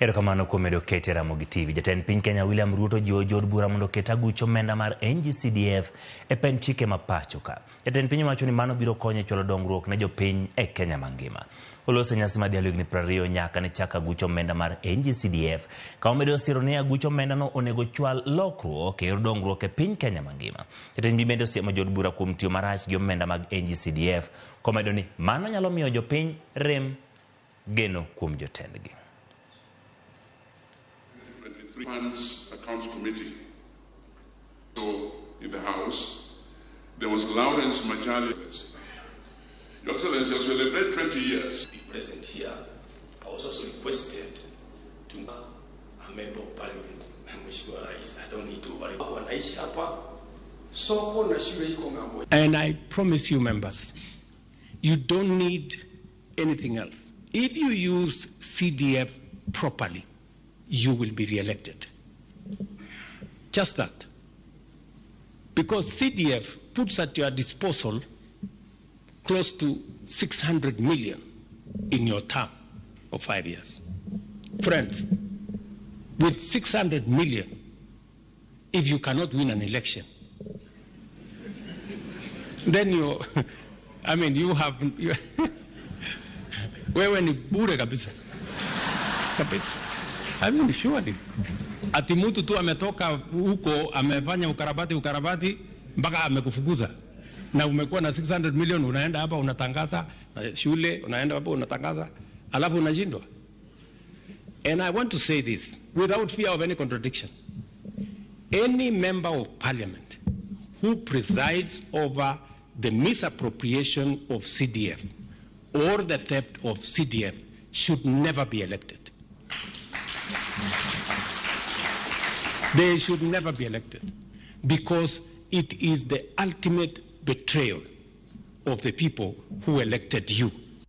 Erokamano kuom medo kete Ramogi TV. Jatend piny Kenya William Ruto jiwo jood bura mondo oket aguch omenda mar NGCDF e pend chike ma pacho ka. Jatend piny wacho ni mano biro konyo e chwalo dongruok ne jopiny e Kenya mangima. Oloso e nyasi madhialo higni 20 nyaka ne chak aguch omenda mar NGCDF. Ka omedo siro ni aguch omendano onego chwal lokruok e yor dongruok e piny Kenya mangima. Jatend piny bende osiemo jood bura kuom tiyo marach gi omenda mag NGCDF komedo ni mano nyalo miyo jopiny rem geno kuom jotendgi. 23 Funds Accounts Committee. So in the House, there was Lawrence Majali. Your Excellency, as we celebrate 20 years. Be present here. I was also requested to a member of parliament. Mheshimiwa Rais, I don't need to worry. Wanaishi hapa soko na shule iko ng'ambo. And I promise you, members, you don't need anything else. If you use CDF properly, you will be re-elected. Just that. Because CDF puts at your disposal close to 600 million in your term of 5 years. Friends, with 600 million, if you cannot win an election, then you, I mean, you have, you, wewe ni bure kabisa. Kabisa. I mean, surely. Ati mtu tu ametoka huko amefanya ukarabati mpaka amekufukuza. Na umekuwa na 600 million, unaenda hapa unatangaza na shule, unaenda hapa unatangaza, alafu unashindwa. And I want to say this without fear of any contradiction. Any member of parliament who presides over the misappropriation of CDF or the theft of CDF should never be elected. They should never be elected because it is the ultimate betrayal of the people who elected you.